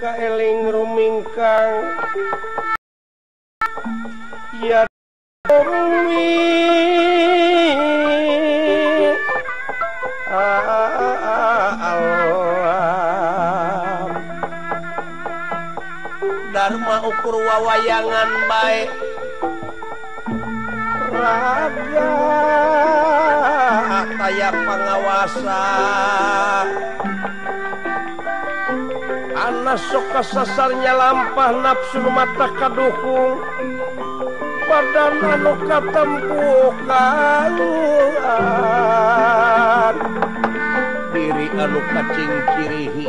Kaeling rumingkang ya rumi Dharma ukur wawayangan bae raga taya pangawasa anas sok kasasarnya lampah nafsu mata kadukung badan anu katempuh kaluan diri anu kacingkirihi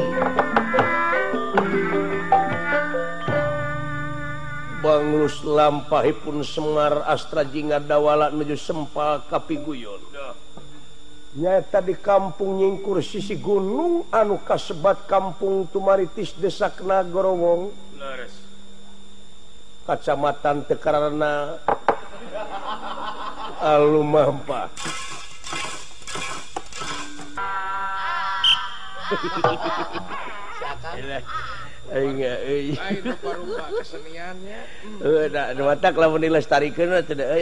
banglus lampahipun Semar Astra Jingga Dawala nuju sempal kapiguyon nyaeta di kampung nyingkur sisi gunung anu kasebat kampung Tumaritis Desa Nagorowong kacamatan Tekarana alumampah.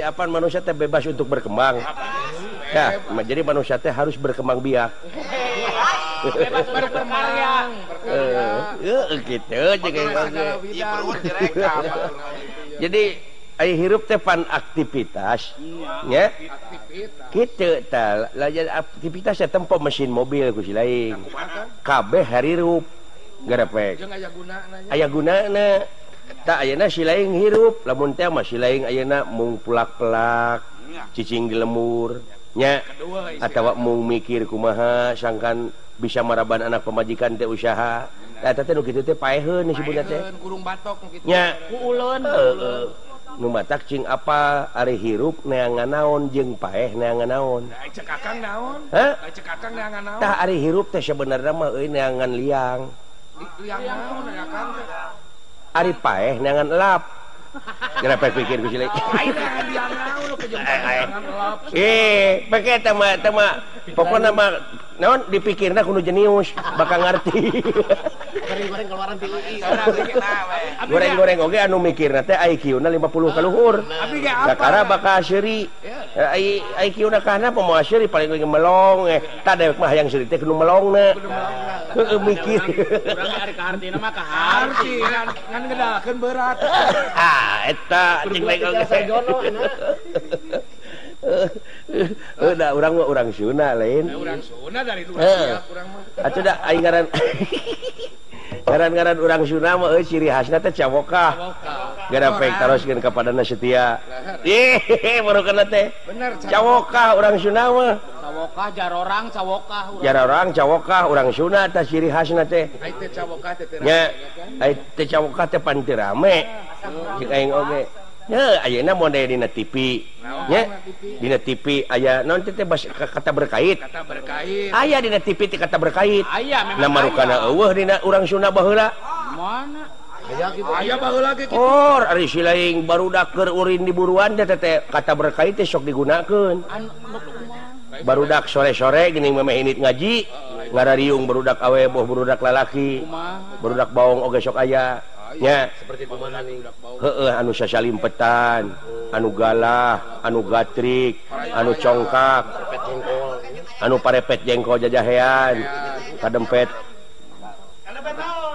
Apa manusia teh bebas untuk berkembang. Ya, jadi manusia teh harus berkembang biak. Bebas berkarya. Gitu jadi ai hirup teh pan aktivitas nya. Kitu tah, aktivitas teh tempo mesin mobil ku si lain. Kabeh harirup garepek. Aya gunana. Tak ayeuna si lain hirup, lamun teh mah si lain ayeuna mung pulak-pelak, cicing di lemur nya atawa mung mikir kumaha sangkan bisa maraban anak pemajikan teh usaha. Eta teh nu kitu teh paeheun disebutna teh. Kurung batok nu kitu. Nya ku uleun. Heeh. Nu matak cing apa ari hirup neangan naon jeung paeh neangan naon. Cek akang naon? Hah? Cek akang neangan naon? Tah ari hirup teh sebenarna mah euy neangan liang. Liang naon akang teh? Ari paeh neangan elap. Kenapa pikir ku silek? Pakai tema pokokna mah naon dipikirna kudu jenius bakal ngarti. Goreng-goreng keluaran ti UI. Goreng-goreng oge anu mikirna teh IQ-na 50 ka luhur. Sakara bakal seuri. IQ-na kana moal seuri paling lagi melong tah dewek mah hayang seuri teh kudu melongna. Heueuh mikir. Urang ari kahartina mah kaharti ngan ngedalkeun berat. Ah eta cing lain oge. Udah urang mah urang Sunda lain. Urang Sunda dari luar siap urang mah. Atuh da aing ngaran ngaran-ngaran urang Sunda mah euy ciri khasna teh cawokah. Garapek taroskeun kapadana setia. Ih, baru kana teh. Bener cawokah urang Sunda mah. Cawokah jarorang cawokah urang. Jarorang cawokah urang Sunda tah ciri khasna teh. Ai teh cawokah teh teu rame. Ai teh cawokah teh pan teu rame. Cik aing oge. Ya, ayeuna model dina TV. Nya, dina TV aya naon teh kata berkait. Kata berkait. Aya dina TV teh kata berkait. Aya memang. Na marukana eueuh dina urang Sunda baheula. Mana? Aya kitu. Aya baheula ge kitu. Or ari si lain barudak keur urin di buruan teh teh kata berkait teh sok digunakeun. Barudak sore-sore geuning memeh init ngaji, ngarariung barudak awe boh barudak lalaki. Barudak baong oge sok aya. Nya seperti kumaha nih heueuh anu sasalimpetan, anu galah, anu gatrik, anu congkak, anu parepet jengkol jajahean, kadempet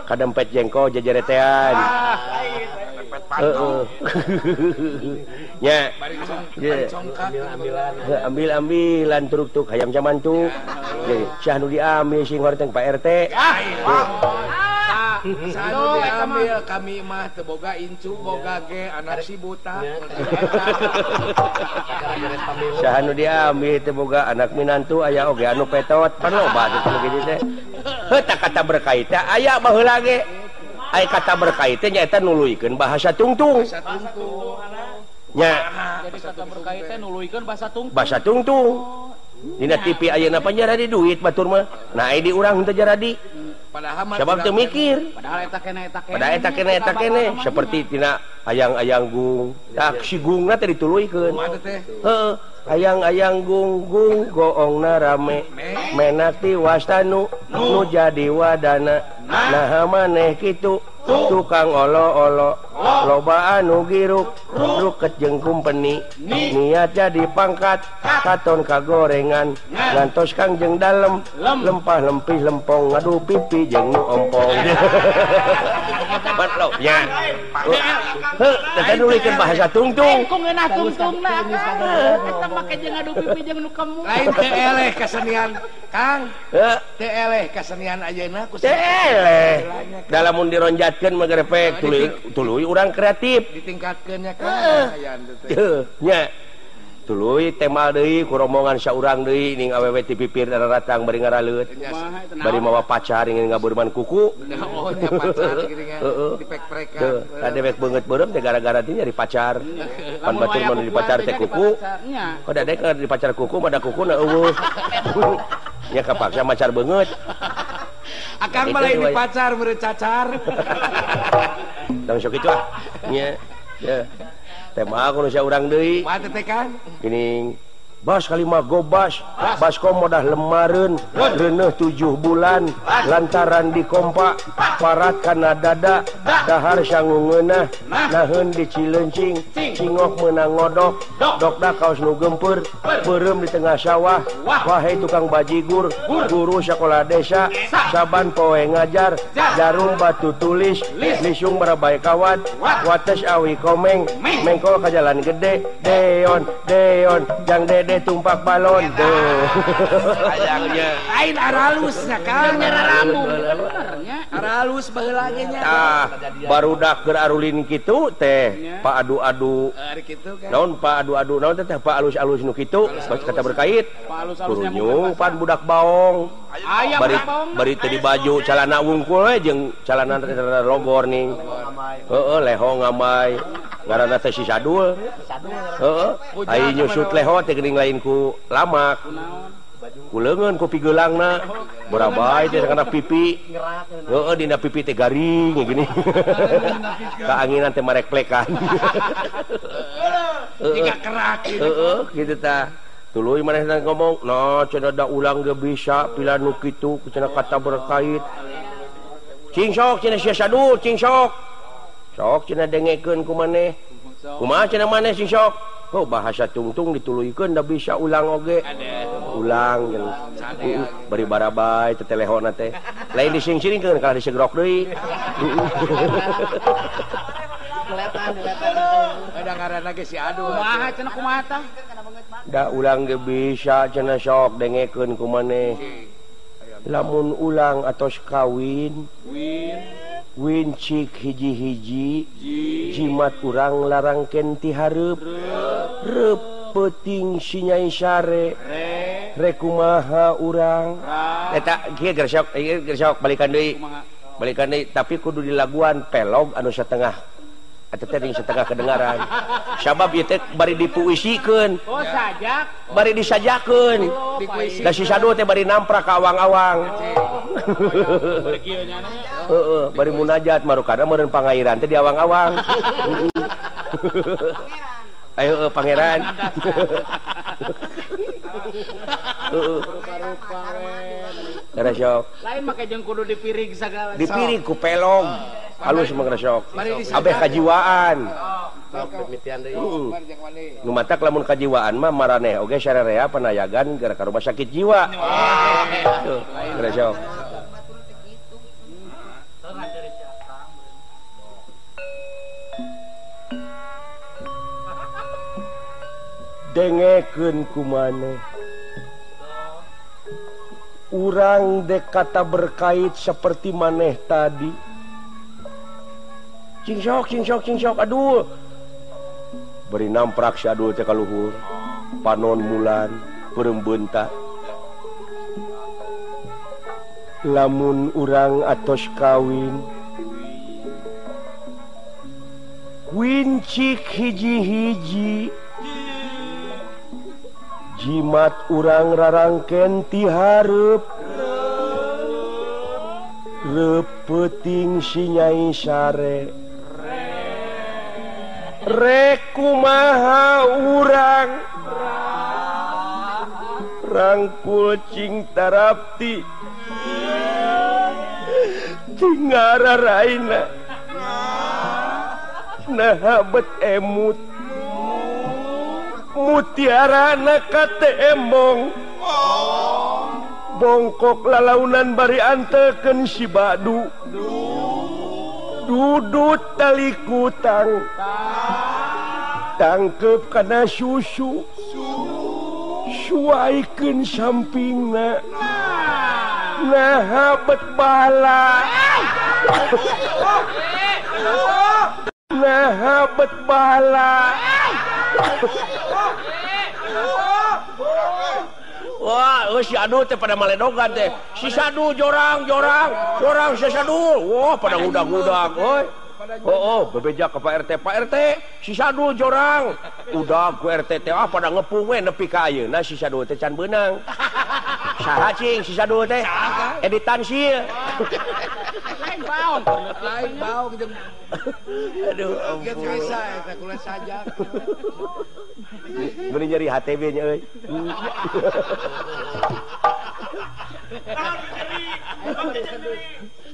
kadempet jengkol jajaretean. Heeh. Nya ambil-ambilan truk-truk hayam jamantuk. Jadi anu diambil sing horteng Pak RT. Sanu diambil kami mah teu boga incu boga ge anak si buta. Sanu diambil teu boga anak minantu aya oge anu petot pan loba teh kitu teh. Heuh tah kata berkait teh aya baheula ge. Aya kata berkait teh nyaeta nuluykeun bahasa tungtung. Nya. Jadi kata berkait teh nuluykeun bahasa tungtung. Bahasa tungtung. Dina TV ayeuna panjaradi duit batur mah. Nah ai di urang teu jaradi. Sabab teu mikir. Padahal eta kene eta kene. Padahal eta kene eta kene seperti tina ayang-ayang gung. Tah si gungna teh dituluykeun. Heeh, ayang-ayang gung gung goongna rame. Menati wastanu nu jadi wadana. Nah maneh kitu tukang olo-olo loba anu giruk ruket jeung kumpeni niat jadi pangkat katon kagorengan ngantos Kangjeng dalem lempah lempih lempong ngadu pipi jeung nu ompong. Batlo nya. Heuh, teh nulikeun bahasa tungtung. Ku ngeunah tungtungna eta make jeung ngadu pipi jeung nu kemu. Lain teh eleh kasenian Kang. Teh eleh kasenian ayeuna ku teh eleh. Da lamun dironjatkeun mah gerepek tuluy urang kreatif ditingkatkeun nya Kang aya teh. Nya. Tuluy temal deui ku rombongan saurang deui ning awewe ti pipir daratang bari ngaraleut. Bari mawa pacar ingin ngaburman kuku. Oh nya pacar geuningan dipek-prekan. Tah dewek beungeut beureum teh gara-gara teh nyari pacar. Pan batur mah di pacar teh kuku. Kok dadek di pacar kuku mah da kukuna eueuh. Nya kapaksa macar beungeut. Akang mah lain di pacar meureun cacar. Tong sok kitu ah. Nya. Ya. Tema aku nu urang deui. Kumaha teh Kang? Geuning bas kalima gobas, baskom modah lemareun, reuneuh 7 bulan lantaran dikompa, parat kana dada, dahar sangungeunah, naheun di Cilencing, cingok meunang ngodok, dokda kaos nu gempeur, beureum di tengah sawah, wahai tukang bajigur, guru sakola desa, saban poe ngajar, jarum batu tulis, lisung barabai kawat, wates awi komeng, mengkol ka jalan gede, deon, deon, jang dede tumpak balon deh. Lain aralus nya Kang, aralus baheula ge nya. Tah, barudak keur arulin kitu teh, Pak adu-adu. Naon Pak adu-adu naon teh Pak alus-alus nu kitu, kata berkait. Kurunyung pan budak baong. Bari bari teu dibaju calana wungkul we jeung calana logor ning. Heeh, leho ngamai. Ngaranna teh si Sadul. Heeh, ai nyusut leho teh geuning lain ku lamak. Ku leungeun ku pigeulangna. Barabai teh kana pipi. Heeh, dina pipi teh garing gini. Kaanginan teh marek plekan. Jika kerak gitu. Heeh, kitu tah. Tuluy manehna ngomong, "Nah, cenah da ulang ge bisa pila nu kitu cenah kata berkait." Cing sok cenah sia Sadul, cing sok. Sok cenah dengekeun ku maneh. Kumaha cenah maneh cing sok? Oh, bahasa tungtung dituluykeun da bisa ulang oge. Ulang jeung bari barabai teh telehona teh. Lain disingsiringkeun kalah disegrok deui. Ada ngaranna ge si Adu. Kumaha cenah kumaha tah? Da ulang ge bisa cenah sok dengekeun ku maneh. Lamun ulang atos kawin, wincik hiji-hiji, jimat urang larangken ti hareup, reup peuting si Nyai Sare, rekumaha urang. Eta kieu gersok, ieu gersok balikan deui. Balikan deui tapi kudu dilaguan pelog anu satengah. Eta teh setengah kedengaran. Sabab ieu teh bari dipuisikeun. Oh, sajak. Bari disajakeun. Da si Sadul teh bari namprak ka awang-awang. Heeh, bari munajat marukana meureun pangairan teh di awang-awang. Ayo pangeran. Heeh. Ngeresok. Lain make jeung kudu dipirig sagala. Dipirig ku pelog. Halus mah ngeresok. Abeh kajiwaan. Nu matak lamun kajiwaan mah maraneh oge sararea panayagan gara ka rumah sakit jiwa. Tuh, ngeresok. Dengekeun ku maneh. Urang dek kata berkait seperti maneh tadi. Cing sok, cing sok, cing sok, aduh. Beri namprak si Adul teh ka luhur. Panon mulan, peureum beunta. Lamun urang atos kawin, wincik hiji-hiji, jimat urang rarangken ti hareup, reup peuting si Nyai Sare, rekumaha urang rangkul cing tarapti Tingara raina nah bet emut mutiarana kate embong bongkok lalaunan bari antekeun si badu dudut tali kutang tangkep kana susu suaikeun sampingna nah bet bala nah bet bala. Wah, si Adul teh pada maledogan teh. Si Sadul jorang jorang jorang si Sadul. Wah, pada ngudag-ngudag euy. Oh, bebeja ke Pak RT, Pak RT, si Sadul jorang. Udah ku RT teh ah pada ngepung we nepi ka ayeuna si Sadul teh can beunang. Saha cing si Sadul teh? Edi Tansil. Lain baong, lain baong jeung. Aduh, ampun. Bisa eta kula sajak. Beuni nyeri HTB nya euy.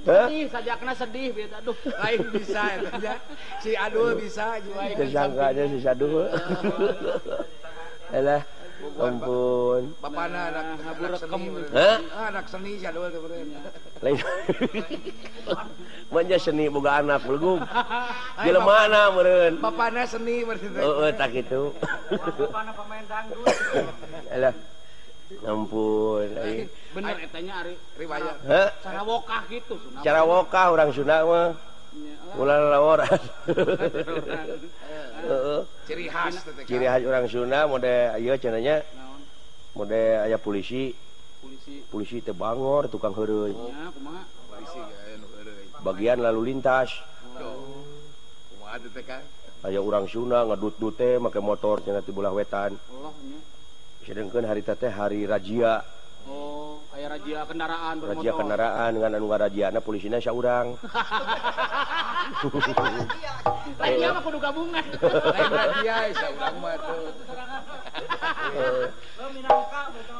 Sedih, sajakna sedih beta aduh. Lain bisa eta nya. Si Adul bisa juga. Tersangkanya si Sadul. Alah, ampun. Bapana anak seni. Anak seni si Adul teh beureun. Lain. Manja seni boga anak belegug. Jelemana meureun. Bapana seni meureun. Heeh, tak kitu. Bapana pemain dangdut. Alah. Ampun. Bener etanya ari riwayat. Cara wokah gitu Sunda. Cara wokah urang Sunda mah. Ulah laworan. Heeh. Ciri khas teh. Ciri khas urang Sunda mode ieu cenah nya. Mode aya polisi. Polisi. Polisi teh bangor tukang heureuy. Nya kumaha? Polisi aya nu heureuy. Bagian lalu lintas. Kumaha teh Kang? Aya urang Sunda ngadut-dut teh make motor cenah ti belah wetan. Allah nya. Sedangkan hari teh hari razia. Oh, aya razia kendaraan bermotor. Razia kendaraan dengan anu ngarajiana polisina saurang. Razia mah kudu gabungan. Lain razia saurang mah tuh.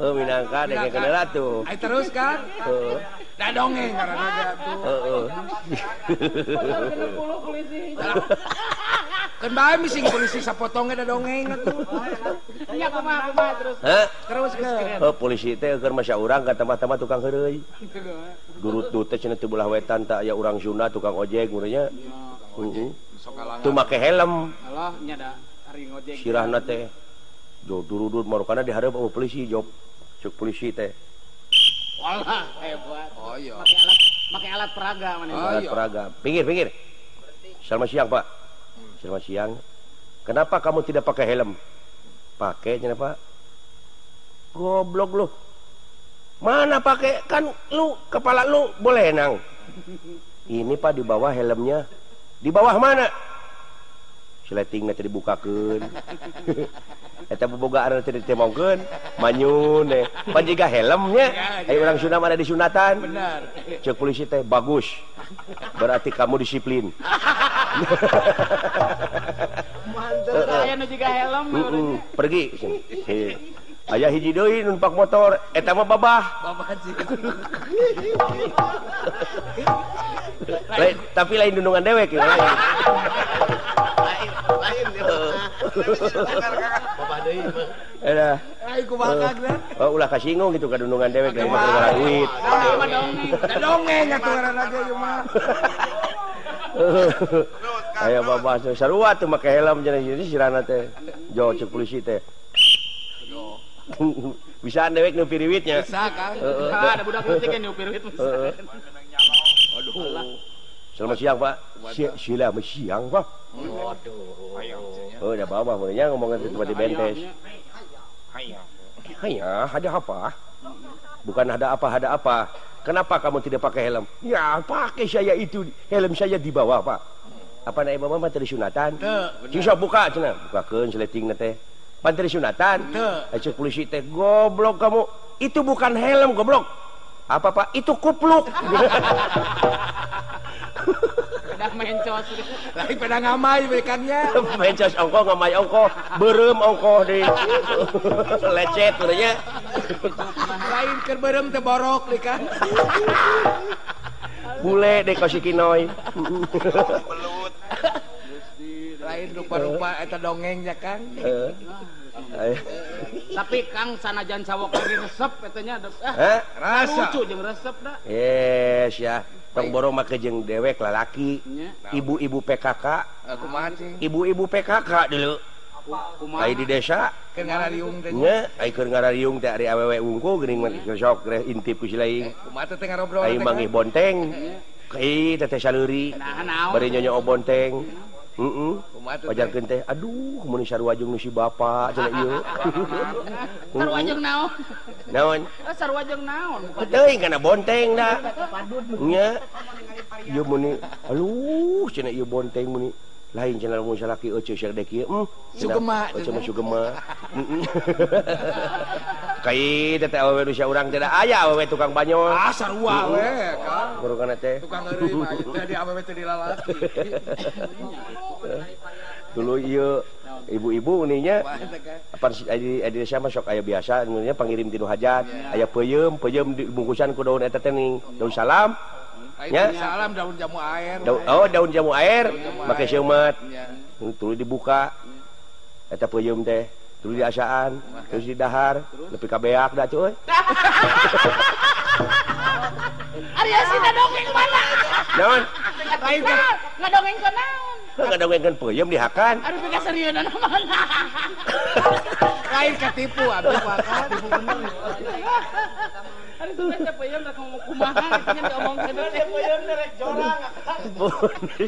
Heuh minangka denge heula tuh. Ai terus kan? Heeh. Da dongeng ngaranna ge atuh. Heeh. 60 polisi. Kan bae mising polisi sapotong da dongeng atuh. Nya kumaha kumaha terus. Heh? Terus ke. Heuh polisi teh keur mah saurang ka tambah-tambah tukang heureuy. Durut-dut teh cenah teu belah wetan tah aya urang Sunda tukang ojek meureun nya. Heeh. Teu make helm. Alah nya da ari ngojek. Sirahna teh jo durudut marukana dihareup eueuh polisi jop. Cek polisi teh. Walah hebat. Oh iya. Make alat peraga mana. Alat peraga. Pinggir pinggir. Selamat siang, Pak. Selamat siang. Kenapa kamu tidak pakai helm? Pakai cenah, Pak. Goblok lu. Mana pakai? Kan lu kepala lu boleh nang. Ini Pak di bawah helmnya. Di bawah mana? Sletingna teh dibukakeun. Eta bobogaan teh ditemongkeun, manyun deh. Pan jiga helmnya. Aya urang Sunda mah ada disunatan. Benar. Cek polisi teh bagus. Berarti kamu disiplin. Mantap. Aya nu jiga helm. Pergi. Aya hiji deui numpak motor, eta mah babah. Babah sih. Lain, tapi lain dundungan dewek ya. Lain lain babah deui mah. Eta. Ai kumaha Kang? Oh, ulah kasinggung gitu ka dundungan dewek lain mah duit. Da dongeng atuh ngaranna ge ieu mah. Aya babah sarua tuh make helm cenah sirana teh. Jo cek polisi teh. Bisa dewek nu piriwitnya. Bisa Kang. Ada budak leutik nu piriwit. Aduh. Selamat siang, Pak. Selamat siang, Pak. Waduh. Oh, udah bawa mulanya ngomongin itu di bentes. Hayang. Ada apa? Bukan ada apa, ada apa. Kenapa kamu tidak pakai helm? Ya, pakai saya itu. Helm saya di bawah, Pak. Apa naik bawa mah teu disunatan? Cing sok buka cenah. Bukakeun seletingna teh. Pan teu disunatan? Teu. Polisi teh goblok kamu. Itu bukan helm, goblok. Apa, Pak? Itu kupluk. Pedah mencos. Lain pedah ngamai bekannya. Mencos ongkoh, ngamai ongkoh, beureum ongkoh di lecet katanya. Lain keur beureum teh borok deui kan. Bule deh kau si Kinoy. Belut. Lain rupa-rupa eta dongengnya Kang. Tapi Kang sanajan sawok lagi resep eta nya rasa. Lucu jeung resep da. Yes ya. Tong borong make jeung dewek lalaki. Ibu-ibu PKK. Kumaha cing? Ibu-ibu PKK dulu. Ai di desa keur ngarariung teh. Nya, ai keur ngarariung teh ari awewe wungkul geuning mah sok intip ku si lain. Kumaha teh ngarobrol teh? Ai manggih bonteng. Kai teteh saleuri. Bari nyonyo bonteng. Heeh. Pajarkeun teh, aduh mun sarua jeung nu si bapa cenah ieu. Sarua jeung naon? Naon? Sarua jeung naon? Teuing kana bonteng da. Nya. Ieu muni aduh cenah ieu bonteng muni lain cenah mun salaki euceu sia dek ieu. Sugema. Euceu mah sugema. Kai teh awewe nu sia urang teh aya awewe tukang banyol. Ah sarua we Kang. Kurangna teh. Tukang heureuy mah teh di awewe teh dilalaki. Dulu ieu ibu-ibu ninya apa di desa mah sok aya biasa nya pangirim ti nu hajat, aya peuyeum, peuyeum dibungkusan ku daun eta teh ning daun salam. Nya salam daun jamu air. Oh daun jamu air make seumat. Tuluy dibuka eta peuyeum teh. Terus diasaan, terus didahar, lebih kabeak dah cuy. Ari asina dongeng mana? Naon? Lain ngadongeng ke naon? Ngadongengkeun peuyeum dihakan. Ari pika serieunan mana? Lain katipu abdi mah kan. Ari tuh teh peuyeum rek ngomong kumaha kitu nya diomongkeun teh peuyeum rek jorang.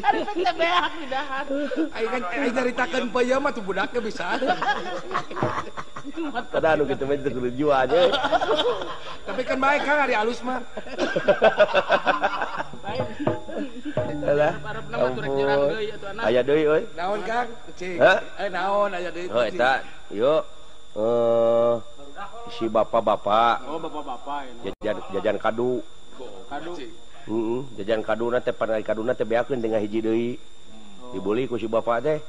Ari teh beak didahar. Ai kan ai caritakeun peuyeum mah tuh budaknya bisa. Kada anu kitu mah teu kudu jua aja. Tapi kan baik Kang ari alus mah. Alah. Aya deui euy. Naon Kang? Cing. Naon aya deui. Heuh eta, yuk. Si bapak-bapak. Oh, bapak-bapak jajan kadu. Kadu. Heeh, jajan kaduna teh panai kaduna teh beakeun dengan hiji deui. Dibeli ku si bapak teh.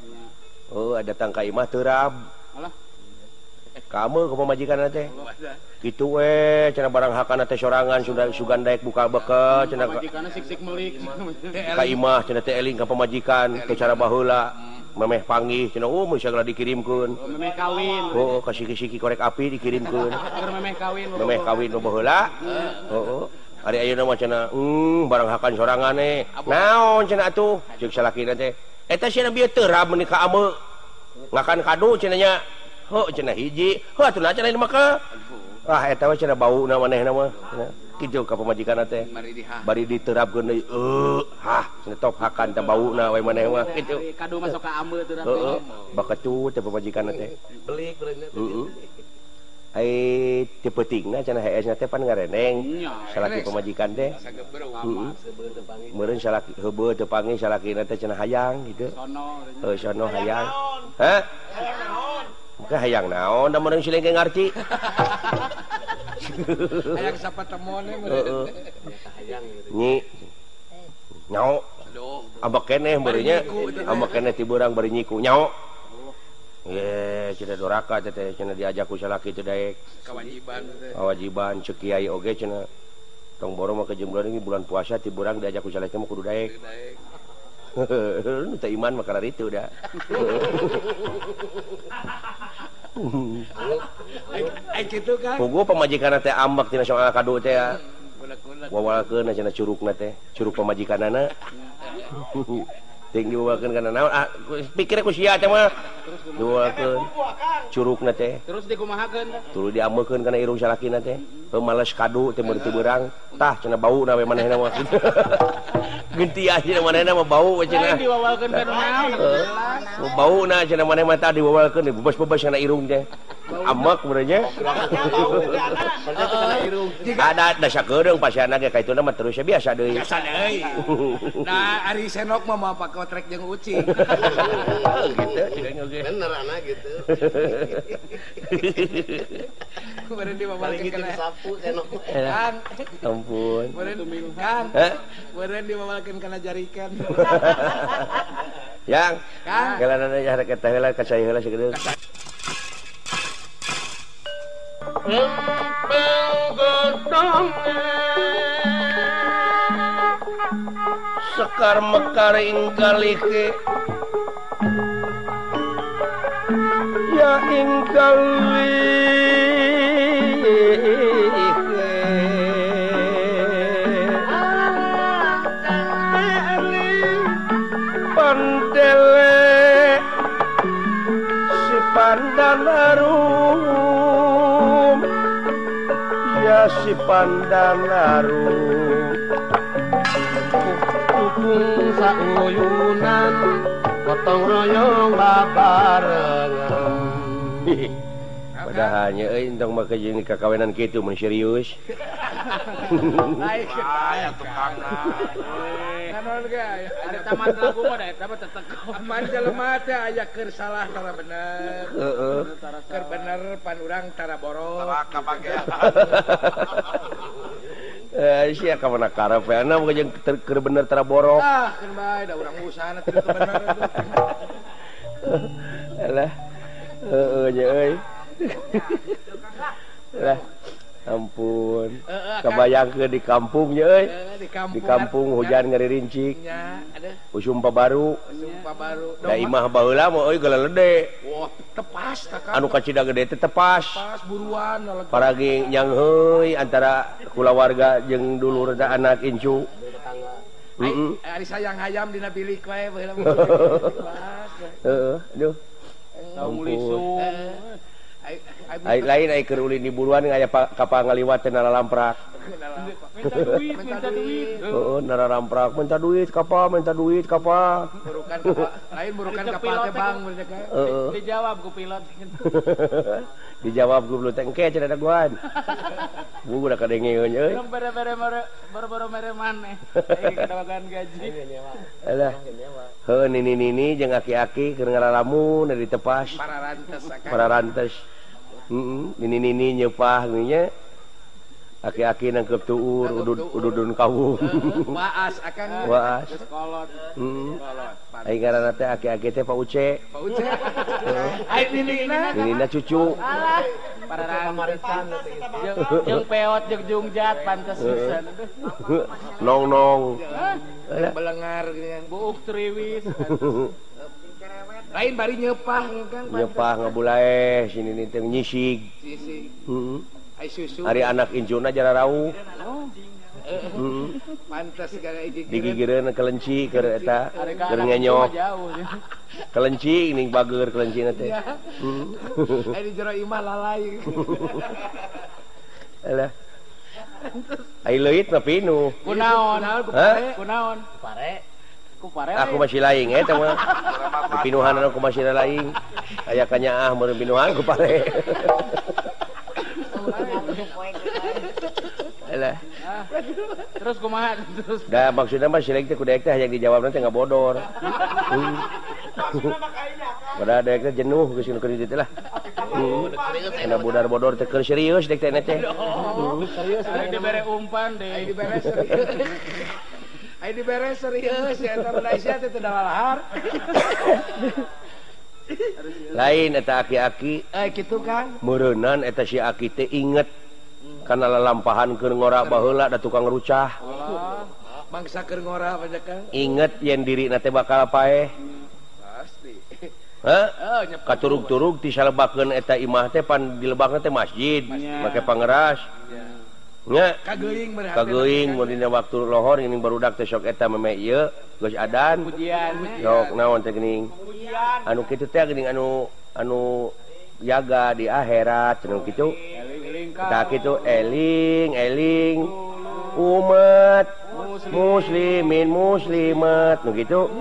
Oh, datang ka imah terab. Alah. Kamu ke pamajikan teh. Kitu we cenah barang hakana teh sorangan sudah sugan daek buka bekel cenah pamajikanna sik-sik melik. Ka imah cenah teh eling ka pamajikan teh cara baheula. Memeh panggih cenah oh mun sagala dikirimkeun. Memeh kawin. Heeh, ka siki-siki korek api dikirimkeun. Keur memeh kawin. Memeh kawin nu baheula. Heeh. Ari ayeuna mah cenah barang hakan sorangan e. Naon cenah atuh? Ceuk salakina teh. Eta cenah bieu terab meuni ka ame. Ngakan kadu cenah nya. Heuh cenah hiji. Heuh atuh cenah maka. Ah eta we cenah bauna manehna mah. Kitu ka pamajikanna teh. Bari diterapkeun deui. Hah cenah top hakan teh bauna we maneh mah kitu. Kadu masuk ka ame teh. Heeh. Bakecut teh pamajikanna teh. Belik bereunna teh. Heeh. Ai teu peutingna cenah hees-na teh pan ngareneng. Salaki pamajikan teh. Heeh. Meureun salaki heubeut teu panggih salakina teh cenah hayang kitu. Sono. Heuh sono hayang. Hah? Maka hayang naon da meureun sileng ge ngarti. Hayang sapa temone meureun. Hayang gitu. Nyi. Nyao. Ambek keneh meureun nya. Ambek keneh ti beurang bari nyiku nyao. Ye, cenah doraka teh cenah diajak ku salaki teh daek. Kewajiban teh. Kewajiban ceuk kiai oge cenah. Tong boro mah ke bulan ini bulan puasa ti beurang diajak ku salaki mah kudu daek. Nu teh iman mah kararitu da. Ai kitu kan. Pugu pamajikanna teh ambek tina soal kadu teh ya. Wawalkeun cenah curugna teh, curug pamajikanana. Ting diwawalkeun kana naon? Ah pikir ku sia teh mah. Diwawalkeun curugna teh. Terus dikumahakeun teh? Tuluy diambekeun kana irung salakina teh. Heuh males kadu teh meuli teu beurang. Tah cenah bauna we manehna mah. Genti aja manehna mah bau cenah. Lain diwawalkeun kana naon? Bauna cenah maneh mah tah diwawalkeun dibebas-bebas kana irung teh. Amek meureun nya. Ada da sakedeung pasiana ge kaituna mah terus biasa deui. Biasa deui. Nah ari senok mah moal pake kotrek jeung ucing. Gitu cenah oge. Bener anak gitu. Meureun diwawalkeun kana sapu senok. Kang. Ampun. Meureun Kang. Meureun diwawalkeun kana jarikan. Yang. Kang. Gelanana ya rek teh heula ka cai heula sakedeung. Empeng godhonge Sekar mekar ing kalike ya ing kalike pandele si pandan arum ya si pandan arum Tukung sauyunan gotong royong babarengan. Padahalnya euy entong make jeung kakawinan kitu mun serius. Aya tukangna. Naon ge aya tamat lagu mah da eta mah teteko. Apan jelema teh aya keur salah tara bener. Heeh. Keur bener pan urang tara boros. Tara kabagean. Sia ka mana karep we na jeung keur bener tara borok. Ah, keun bae da urang usahana teu bener. Alah. Heeh nya euy. Lah, ampun. Kabayangkeun di kampung nya euy. Di kampung hujan ngaririncik. Usum baru. Da imah baheula mah euy galelede. Wah, tepas tah. Anu kacida gede teh tepas. Tepas buruan paragi nyangheuy antara kulawarga jeung dulur da anak incu. Heeh. Ari sayang hayam dina bilik wae baheula mah. Heeh, aduh. Ampun. Ai lain ai keur ulin di buruan aya kapal ngaliwat teh nalalamprak. Minta duit, minta duit. Heeh, nalalamprak minta duit kapal, minta duit kapal. Burukan kapal, lain burukan kapal teh bang heeh. Dijawab ku pilot. Dijawab ku pilot engke cenah daguan. Bu udah kadengeun euy. Bere-bere boro-boro mere maneh. Ai kadawagan gaji. Alah. Heuh nini-nini jeung aki-aki keur ngaralamun di tepas. Pararantes akang. Pararantes. Heeh, nini-nini nyeupah nya. Aki-aki nangkep tuur ududun kawung. Waas akang. Waas. Kolot. Heeh. Ai ngaranna teh aki-aki teh Pak Uce. Pak Uce. Ai ninina. Ninina cucu. Alah, pararantes. Jeung peot jeung jungjat pantes pisan. Nong-nong. Belengar geuningan. Buuk triwis. Lain bari nyeupah Kang. Nyeupah ngabulaeh si nini teh nyisig. Nyisig. Heeh. Ai susu. Ari anak injuna jara rauh. Heeh. Pantes gara digigireun kelenci keur eta keur ngenyok. Kelenci ning bageur kelencina teh. Heeh. Ai di jero imah lalai. Alah. Ai leuit mah pinuh. Kunaon? Kunaon? Pare. Kupare. Aku masih laing eta mah. Pinuhan aku masih laing. Aya kanyaah meureun pinuhan ku pare. Alah. Terus kumaha terus? Da maksudna mah si laing teh ku daek teh hayang dijawabna teh ngabodor. Padahal daek teh jenuh geus nu keur ditu lah. Kena bodar-bodor teh keur serius daek teh teh. Serius ari dibere umpan deui. Ai dibere serius. Ai dibere serius ya eta Malaysia teh teu dalahar. Lain eta aki-aki kitu Kang. Meureunan eta si aki teh inget kana lalampahan keur ngora baheula da tukang rucah. Mangsa keur ngora banyak Kang. Inget yen dirina teh bakal paeh. Pasti. Heh? Katurug-turug ti salebakeun eta imah teh pan dilebakna teh masjid, make pangeras. Nya kageuing berarti. Kageuing mun dina waktu lohor geuning barudak teh sok eta meme ieu geus adan. Sok naon teh geuning. Anu kitu teh geuning anu anu jaga di akhirat cenah kitu. Tah kitu eling eling umat muslimin muslimat nu kitu.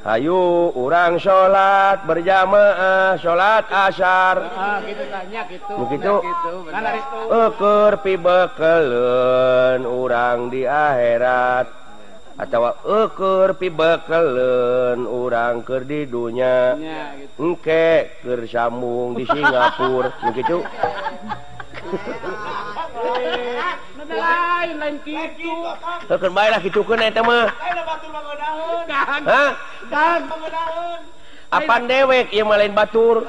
Hayu urang salat berjamaah salat asar. Gitu tanya gitu. Nu kitu. Eueur pibekeleun urang di akhirat atawa eueur pibekeleun urang keur di dunya. Engke keur sambung di Singapura nu kitu. Lain lain kitu. Heukeun bae lah kitukeun eta mah. Hah? Apan dewek ieu mah lain batur.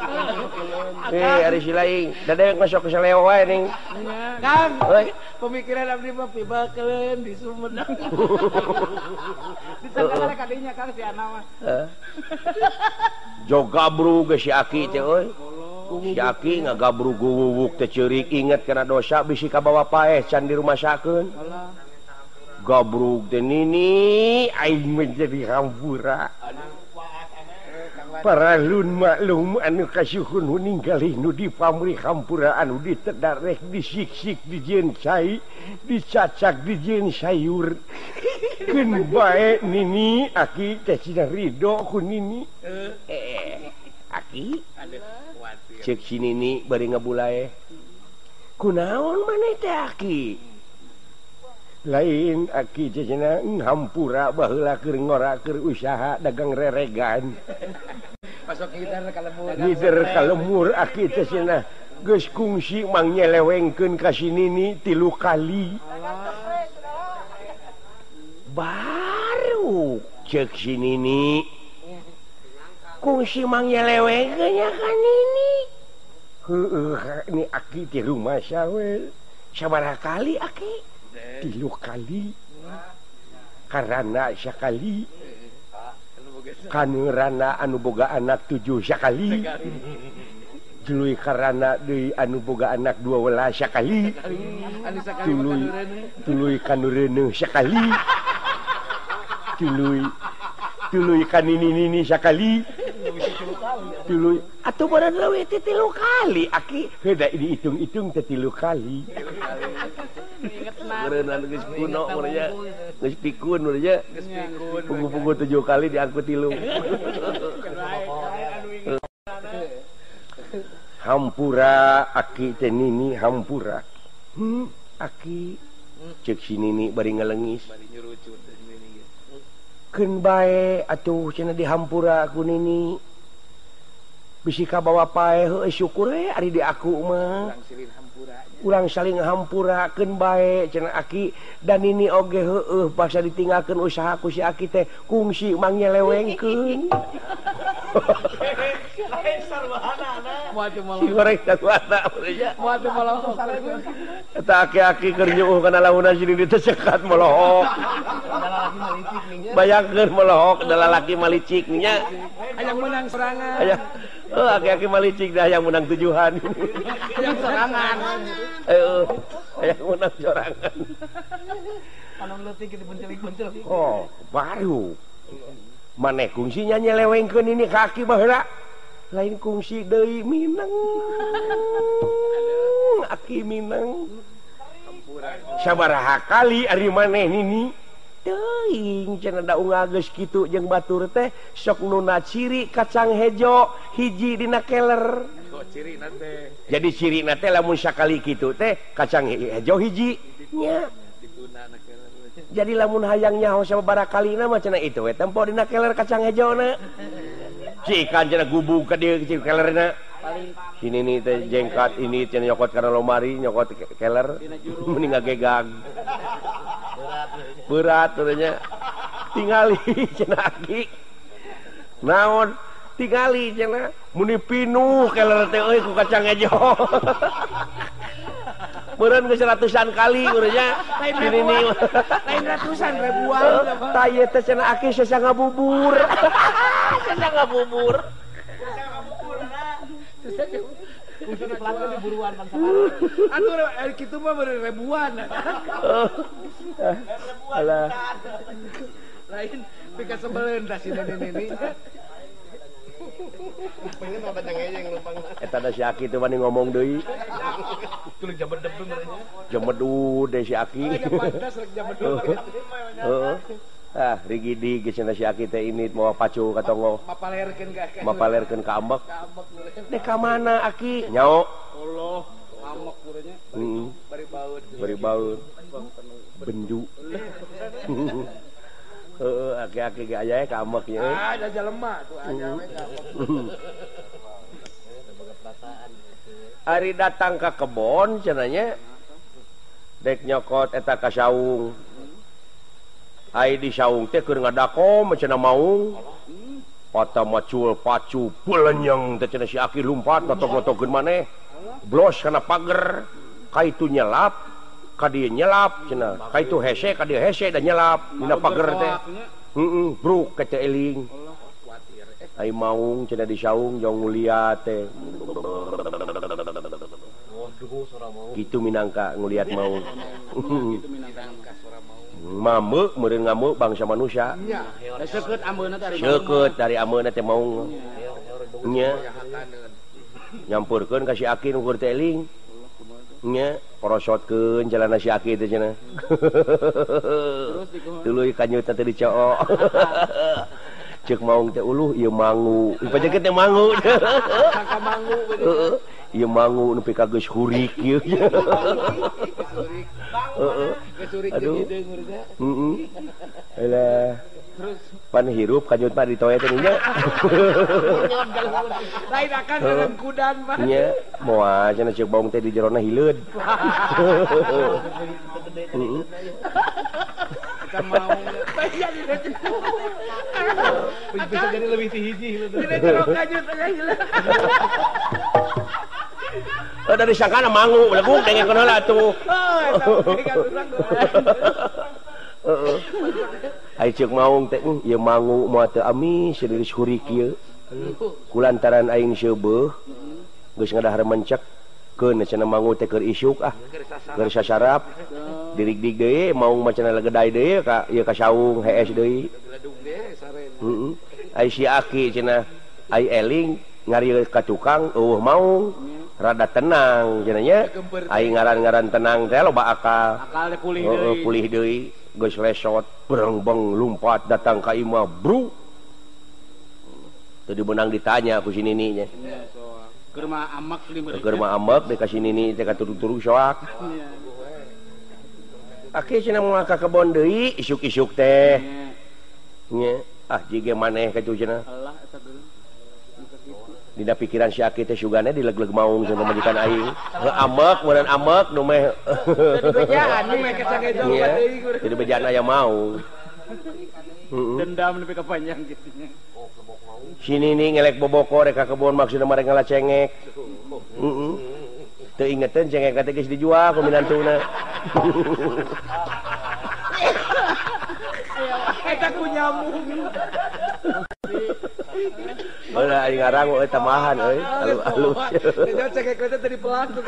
Ari si laing, da dewek mah sok keseleo wae ning. Kang. Euy, Pemikiran abdi mah pibakeun di Sumedang. Disangka kadinya Kang si Ana mah. Jogabrug si Aki teh euy. Si Aki ngagabrug guwuwuk teh ceurik inget kana dosa bisi kabawa paeh can dirumasakeun. Gabrug teh nini aing menjadi hampura. Paralun maklum anu kasuhun ninggalih nu dipamrih hampura anu ditedarek disiksik dijieun cai dicacak dijieun sayur keun bae nini aki teh cenah ridho ku nini aki ceuk si nini bari ngabulae kunaon maneh teh aki lain aki teh cenah hampura baheula keur ngora keur usaha dagang reregan masuk ngider ka lemur ngider ka lemur aki teh cenah geus kungsi mang nyelewengkeun ka si nini 3 kali baru ceuk si nini kungsi mang nyelewengkeun nya ka nini heueuh ini aki di rumah sawe sabaraha kali aki 3 kali karana sakali kanurana anu boga anak 7 sakali tuluy karana deui anu boga anak 12 sakali tuluy tuluy kanureuneuh sakali tuluy tuluy kanini-nini sakali tuluy atuh badan leuwih teh 3 kali aki heuda dihitung-hitung teh 3 kali. Meureun geus kuno meureun geus pikun meureun punggu-punggu 7 kali diangkut 3. Hampura aki teh nini hampura. Aki ceuk si nini bari ngalengis. Keun bae atuh cenah dihampura ku nini. Bisi kabawa paeh heueuh syukur we ari di aku mah. Urang saling hampurakeun bae cenah aki dan nini oge heueuh basa ditinggalkeun usaha ku si aki teh kungsi mang nyelewengkeun. Lain sarwana si goreng sarwana eta aki-aki keur nyuuh kana launan si nini teh sekat molohok. Bayangkeun molohok da lalaki malicik nya. Hayang menang sorangan. Hayang aki-aki malicik dah hayang menang 7-an. Hayang sorangan. Hayang menang sorangan. Panon leutik dibencelik-bencelik. Oh, baru. Maneh kungsinya nyelewengkeun ini kaki baheula. Lain kungsi deui mineng. Aki mineng. Sabaraha kali ari maneh nini? Teuing cenah da unggal geus kitu jeung batur teh sok nuna ciri kacang hejo hiji dina keler. Jadi cirina teh lamun sakali kitu teh kacang hejo hiji nya. Jadi lamun hayang nyaho sababaraha kalina mah cenah itu we tempo dina keler kacang hejona. Si ikan cenah gubug ka dieu si kelerna. Si nini teh jengkat ini cenah nyokot kana lomari nyokot keler mending ngagegag. Berat katanya. Tingali cenah aki. Naon tingali cenah muni pinuh keler teh euy ku kacang hejo. Meureun geus ratusan kali urangnya. Lain lain ratusan ribuan. Tah ieu teh cenah aki sesa ngabubur. Sesa ngabubur. Atuh kitu mah meureun ribuan. Alah. Lain pika sebeleun tah si nini. Eta da si Aki teh wani ngomong deui. Jemedu deh si Aki. Heeh. Ah, rigidi geus cenah si Aki teh ini mawa pacu ka tonggo. Mapalerkeun ka ambek. Dek ka mana Aki? Nyao. Allah, ambek urangnya. Bari baut. Bari baut. Bendu. Heeh, aki-aki ge aya ka ambek nya. Ah, da jelema tuh aya we ka ambek. Ari datang ka kebon cenah nya. Dek nyokot eta ka saung. Ai di saung teh keur ngadakom cenah maung. Pata macul pacu belenyeng teh cenah si aki lumpat notok-notokeun maneh. Blos kana pager, kaitu nyelap. Ka dieu nyelap cenah. Ka itu hese ka dieu hese da nyelap dina pager teh. Heeh, bruk ka teu eling. Ai maung cenah di saung jong nguliat teh. Kitu minangka nguliat maung. Mameu meureun ngamuk bangsa manusia. Seukeut ambeuna teh ari seukeut dari ambeuna teh maung. Nya. Nyampurkeun ka si Aki nu keur teh eling. Nya porosotkeun jalana si Aki teh cenah. Tuluy kanyutna teh dicook. Ceuk maung teh uluh ieu mangu. Pajekeut teh mangu. Sangka mangu heeh. Ieu mangu nepi ka geus hurik ieu. Heeh. Aduh. Heeh. Alah. Terus pan hirup kanyut mah ditoe teh nya. Lain akan dalam kudan mah. Nya, moal cenah ceuk baung teh di jerona hileud. Heeh. Bisa jadi lebih ti hiji hileud. Dina jero kanyut aya hileud. Oh, dari sangkana mangu, legung dengekeun heula atuh. Heeh. Ai ceuk maung teh ieu mangu moal teu amis geus hurik ieu. Kulantaran aing seubeuh geus ngadahar mencek keun cenah mangu teh keur isuk ah. Keur sasarap dirig-dig deui maung mah cenah legedai deui ka ieu ka saung hees deui. Heeh. Ai si Aki cenah ai eling ngarieu ka tukang eueuh maung rada tenang cenah nya. Ai ngaran-ngaran tenang teh loba akal. Akal teh pulih deui. Pulih deui. Geus lesot berengbeng lumpat datang ka imah bru. Teu dibeunang ditanya ku si nini nya. Keur mah amek di meureun. Keur mah amek deui ka si nini teh katurug-turug soak. Aki cenah moal ka kebon deui isuk-isuk teh. Nya, ah jige maneh kitu cenah. Dina pikiran si Aki teh sugane dileg-leg maung jeung pamajikan aing. Heuh amek meureun amek nu meh. Jadi bejaan nu meh kesanggejo deui. Jadi bejaan aya maung. Dendam nepi ka panjang kitu nya. Si nini ngelek boboko rek ka kebon maksudna mah rek ngalacengek. Heeh. Teu ingeteun cengek teh geus dijual ku minantuna. Eta ku nyamuk. Ulah aing ngarang euy tambahan euy alus. Eta cengek teh tadi pelan tuh.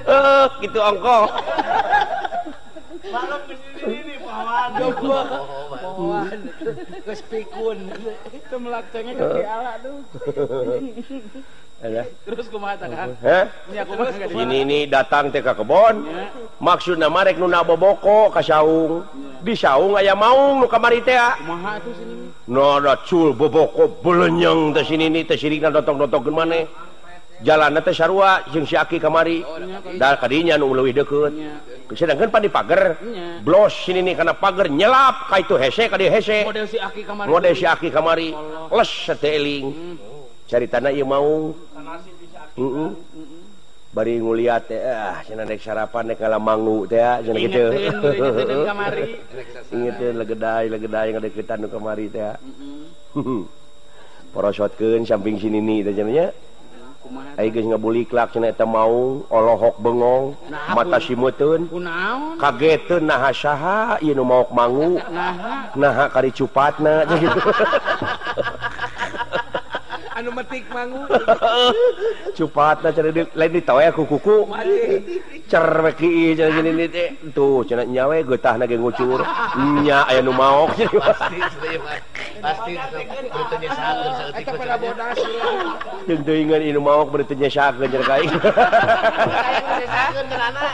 Eh, kitu ongkoh. Malam ke sini pawan. Pawan. Geus pikun. Teu melak cengek ka ala tuh. Terus kumaha tah Kang? Heh? Ini ini datang teh ka kebon. Maksudna mah rek nu naboboko ka saung. Di saung aya maung nu kamari teh. Kumaha atuh sini? Nada cul boboko belenyeng teh sini ni teh sirikna dotong-dotongkeun maneh. Jalanna teh sarua jeung si Aki kamari. Da kadinya nu leuwih deukeut. Sedangkan pan di pager. Blos sini ni kana pager nyelap ka itu hese ka dieu hese. Model si Aki kamari. Model si Aki kamari. Les teh eling. Caritana ieu maung. Heeh. Bari nguliat teh ah cenah rek sarapan rek ngalamangu teh cenah kitu. Ingeteun kamari. Ingeteun legedai ngadeukeutan nu kamari teh. Heeh. Porosotkeun samping si nini teh cenah nya. Ai geus ngabuliklak cenah eta maung olohok bengong mata simuteun. Kunaon? Kageteun naha saha ieu nu maok mangu. Naha? Naha kari cupatna cenah kitu. Anu metik mangu. Cupatna cenah lain ditawe ku kuku. Cer we kieu cenah nini teh. Tuh cenah nya we geutahna ge ngucur. Nya aya nu maok. Pasti pasti berita nyesakeun saeutik. Eta pada bodas. Jeung teuingan ieu nu maok berita nyesakeun cenah ka aing. Nyesakeun cenah.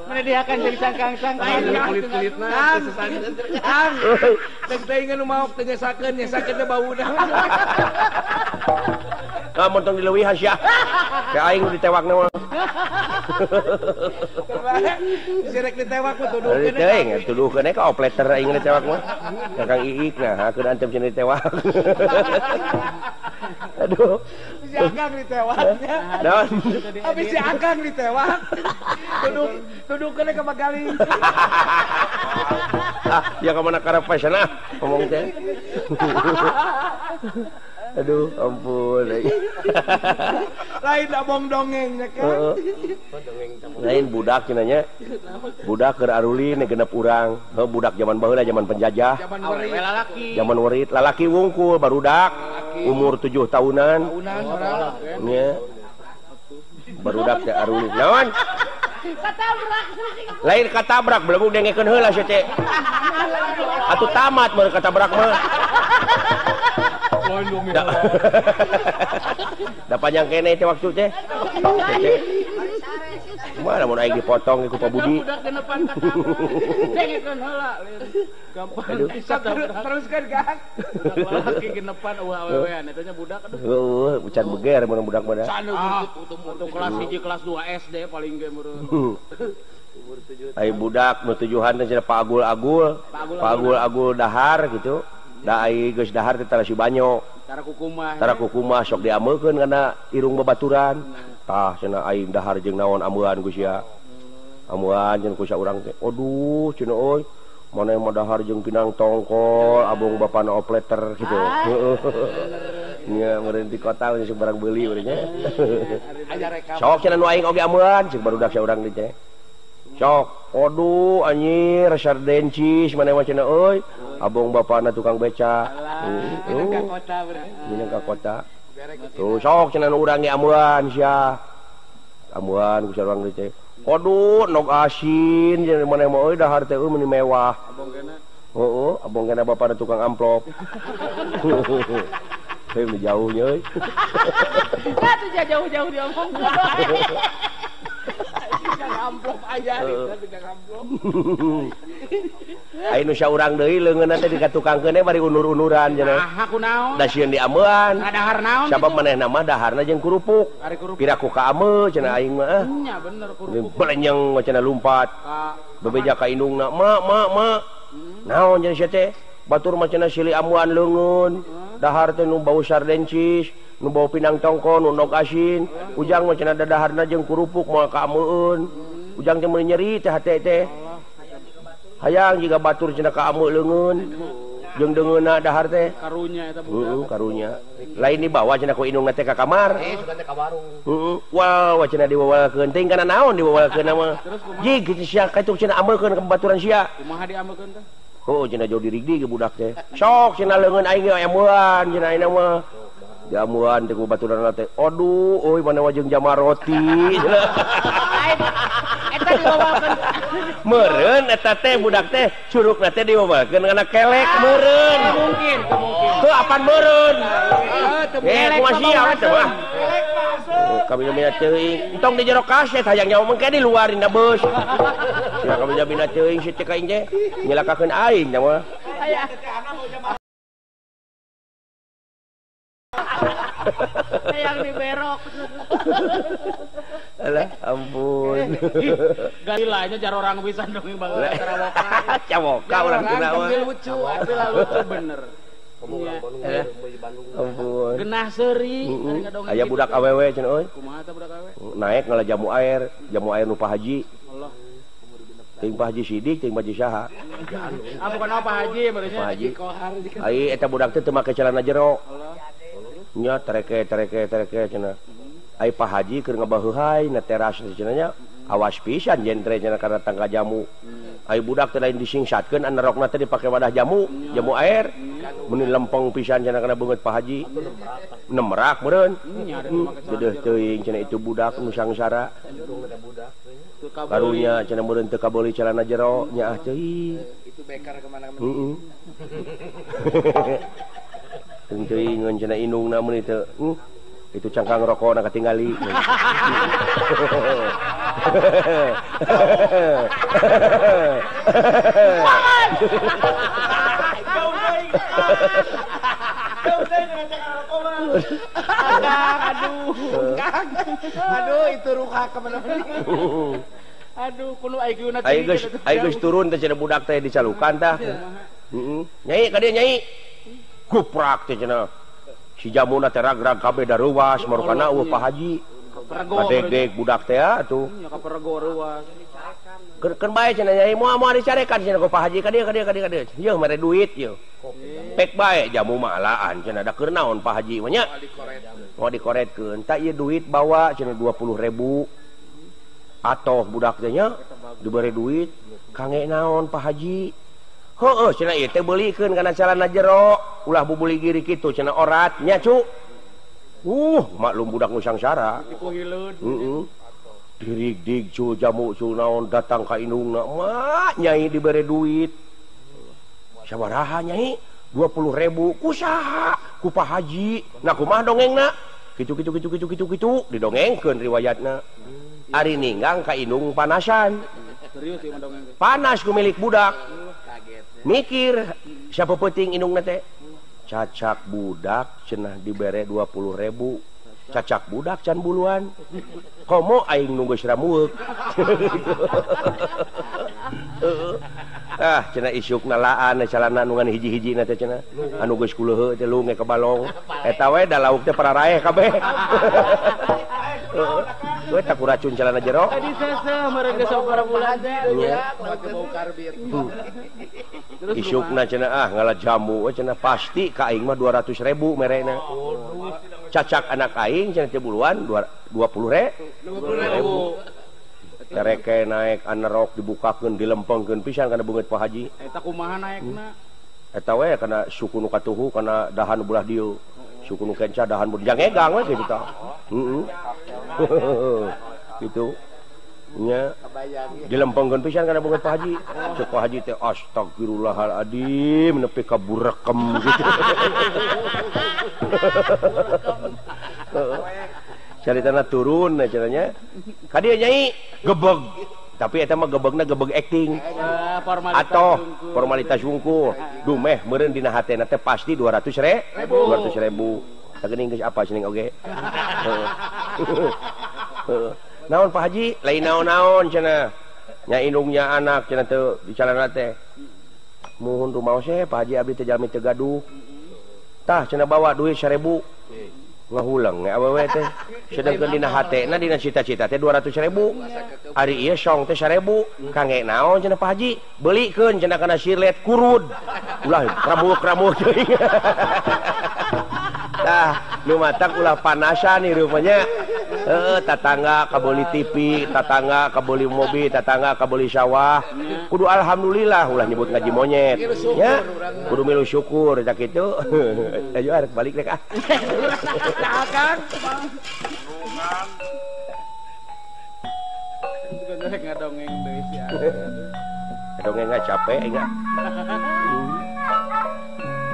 Mana dihakan jadi sangkang-sangkang kulit-kulitna sesakeun. Kang. Teu teuingan nu maok teu nyesakeun, nyesakeun teh bauna. Ah montong dileuwihan sia. Ka aing nu ditewakna mah. Si rek ditewak mah tuduhkeun. Teuing tuduhkeun ka opleter aing ditewak mah. Ka Kang Iik nah hakeun antem cenah ditewak. Aduh. Si Akang ditewaknya. Naon? Habis si Akang ditewak. Tuduh tuduhkeun ka Magaling. Ah, ya ka mana karep sana ngomong teh. Aduh, ampun. Lain abong dongeng nya kan. Lain budak cenah nya. Budak keur arulin genep urang. Heuh budak zaman baheula zaman penjajah. Zaman werit lalaki. Zaman werit lalaki wungkul barudak umur 7 tahunan. Nya. Barudak teh arulin. Naon? Katabrak. Lain katabrak belum dengekeun heula sia teh. Atuh tamat mun katabrak mah. Da panjang keneh teh waktu teh. Kumaha mun aing dipotong ku Pak Budi. Budak genepan katabrak. Dengekeun heula. Gampang bisa teruskan kan. Lalaki genepan eueuh awewean eta nya budak aduh. Heueuh, ucan beger mun budak mah. Untung kelas 1 kelas 2 SD paling ge meureun. Ai budak nu tujuhan teh cenah Pak Agul-agul. Pak Agul-agul dahar gitu. Da ai geus dahar teh tara si banyo. Tara kukumah. Tara kukumah sok diameukeun kana irung babaturan. Tah cenah aing dahar jeung naon ameuan ku sia. Ameuan jeung ku saurang teh. Aduh cenah euy. Maneh mah dahar jeung pinang tongkol, abong bapana opleter gitu. Nya meureun di kota geus barang beuli meureun nya. Sok cenah nu aing oge ameuan ceuk barudak saurang teh. Sok, aduh anjir sardencis maneh mah cenah euy. Abong bapana tukang beca. Minang ka kota berarti. Minang ka kota. Tuh sok cenah nu urang ge ameuan sia. Ameuan ku saurang teh. Aduh nog asin cenah maneh mah euy dahar teh euy meuni mewah. Abong kena. Heeh, abong kena bapana tukang amplop. Heuh nu jauh nya euy. Atuh jauh-jauh diomong. Amplop aja tukang amplop. Ai nu saurang deui leungeunna teh dikatukangkeun bari unur-unuran cenah. Nah, kunaon? Da sieun diameuan. Dahar naon? Sabab manehna mah daharna jeung kerupuk. Pira ku kaameu cenah aing mah. Nya bener kerupuk. Belenyeng cenah lumpat. Bebeja ka indungna, "Ma, ma, ma." Naon cenah sia teh? Batur mah cenah silih amuan leungeun. Dahar teh nu bau sardencis, nu bau pinang tongkol, nu nog asin. Ujang mah cenah dadaharna jeung kerupuk moal kaameueun. Ujang teh meuni nyeri teh hate teh. Hayang jiga batur cenah kaameu leungeun. Jeung deungeunna dahar teh. Karunya eta budak. Heeh, karunya. Lain dibawa cenah ku indungna teh ka kamar. Sugan teh ka warung. Heeh. Wah, cenah diwawalkeun teh kana naon diwawalkeun mah. Jig kitu sia kaitu cenah ameukeun ka baturan sia. Kumaha diameukeun teh? Oh, cenah jauh dirigdi ke budak teh. Sok cenah leungeun aing ge amuan cenah ayeuna mah. Jamuan teh ku baturan teh. Aduh, euy mana mah jeung jamar roti. Eta diwawalkeun. Meureun eta teh budak teh curugna teh diwawalkeun kana kelek meureun. Mungkin, mungkin. Heuh apan meureun. Kumaha sia teh mah. Kelek masuk. Kami mina teuing. Entong di jero kaset hayang nyawa mengke di luar dina beus. Sia kami mina teuing si teh ka aing teh nyelakakeun aing nya mah. Yang diberok. Alah ampun. Galilanya jar orang pisan dongeng banget carawoka. Cawoka urang tuna mah. Lucu, tapi lah lucu bener. Ampun. Genah seuri Aya budak awewe cenah euy. Kumaha tah budak awewe? Naik ngala jamu air nu Pak Haji. Allah. Ting Pak Haji Sidik, ting Pak Haji saha. Ah bukan apa Haji berarti. Pak Haji. Ai eta budak teh teu make celana jero. Nya tereke tereke tereke cenah. Ai Pak Haji keur ngabaheuhai na teras cenah nya awas pisan jentre cenah kana tangga jamu. Ai budak teh lain disingsatkeun anu rokna teh dipake wadah jamu, jamu air. Meuni lempeng pisan cenah kana beungeut Pak Haji. Nemrak meureun. Dedeuh teuing cenah itu budak nu sangsara. Karunya cenah meureun teu kabeuli celana jero nya ah teuing. Itu bekar kemana-mana. Heeh. Teuing ngeun cenah indungna meuni teu. Itu cangkang rokok na katingali. Aduh, aduh itu ruha kemana-mana. Aduh, kuno IQ na Ai geus turun teh cenah budak teh dicalukan tah. Heeh. Nyai ka dieu nyai. Kuprak teh cenah. Si jamuna teh ragrag kabeh dareuwas marukana eueuh Pak Haji. Kadegdeg budak teh atuh. Nya kaperego reuwas. Keun bae cenah nyai moal moal dicarekan cenah ku Pak Haji ka dieu ka dieu ka dieu ka dieu. Yeuh mere duit yeuh. Pek bae jamu mah alaan cenah da keur naon Pak Haji mah nya. Moal dikoretkeun. Tah ieu duit bawa cenah 20.000. Atoh budak teh nya dibere duit kangge naon Pak Haji? Heueuh cenah ieu teh beulikeun kana calana jero, ulah bubuli giri kitu cenah orat nya cu. Maklum budak nu sangsara. Heeh. Dirig-dig cu jamu cu naon datang ka indungna mak nyai dibere duit. Sabaraha nyai? 20.000 ku saha? Ku Pak Haji. Nah kumaha dongengna? Kitu kitu kitu kitu kitu kitu didongengkeun riwayatna. Ari ninggang ka indung panasan. Serius ieu mah dongeng. Panas ku milik budak. Mikir siapa penting indungna teh? Cacak budak cenah dibere 20.000. Cacak budak can buluan. Komo aing nu geus ramueuk. Ah cenah isukna laan calana nu ngan hiji-hijina teh cenah. Anu geus kuleuheuh teh lunge ka balong. Eta we da lauk teh pararaeh kabeh. Heeh. Tak racun celana jero. Tadi seseh meureun geus sabaraha bulan teh. Bau karbit. Isukna cenah ah ngala jamu we cenah pasti ka aing mah 200.000 merena. Cacak anak aing cenah teh buluan 20.000. Tereke naik anerok dibukakeun dilempengkeun pisan kana beungeut Pak Haji. Eta kumaha naekna? Eta we kana suku nu katuhu kana dahan belah dieu. Suku nu kenca dahan bujang egang we kitu tah. Heeh. Gitu. Nya dilempengkeun pisan kana beungeut Pak Haji. Cek Pak Haji teh astagfirullahaladzim nepi ka burekem gitu. Caritana turun caranya. Ka dieu nyai gebeg. Tapi eta mah gebegna gebeg acting. Atau formalitas wungkul. Dumeh meureun dina hatena teh pasti 200.000. 200.000. Tah geuning geus apa cenah oge. Naon Pak Haji? Lain naon-naon cenah. Nya indungnya anak cenah teu dicalana teh. Muhun rumaos we Pak Haji abdi teh jalmi teu gaduh. Tah cenah bawa duit 1.000. Ngahulang we awewe teh. Sedengkeun dina hatena dina cita-cita teh 200.000. Ari ieu song teh 1.000. Kangge naon cenah Pak Haji? Beulikeun cenah kana sirlet kurud. Ulah ramuh-ramuh teuing. Tah nu matak ulah panasan ieu rupanya. Heeh, tatangga kabeuli TV, tatangga kabeuli mobil, tatangga kabeuli sawah. Kudu alhamdulillah ulah nyebut ngaji monyet. Ya, kudu milu syukur cak kitu. Ayo arek balik rek ah. Kang. Rek ngadongeng deui si Dongeng enggak capek enggak.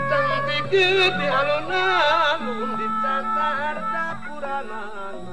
Tangdikeut di alun-alun dicatar dapuranana.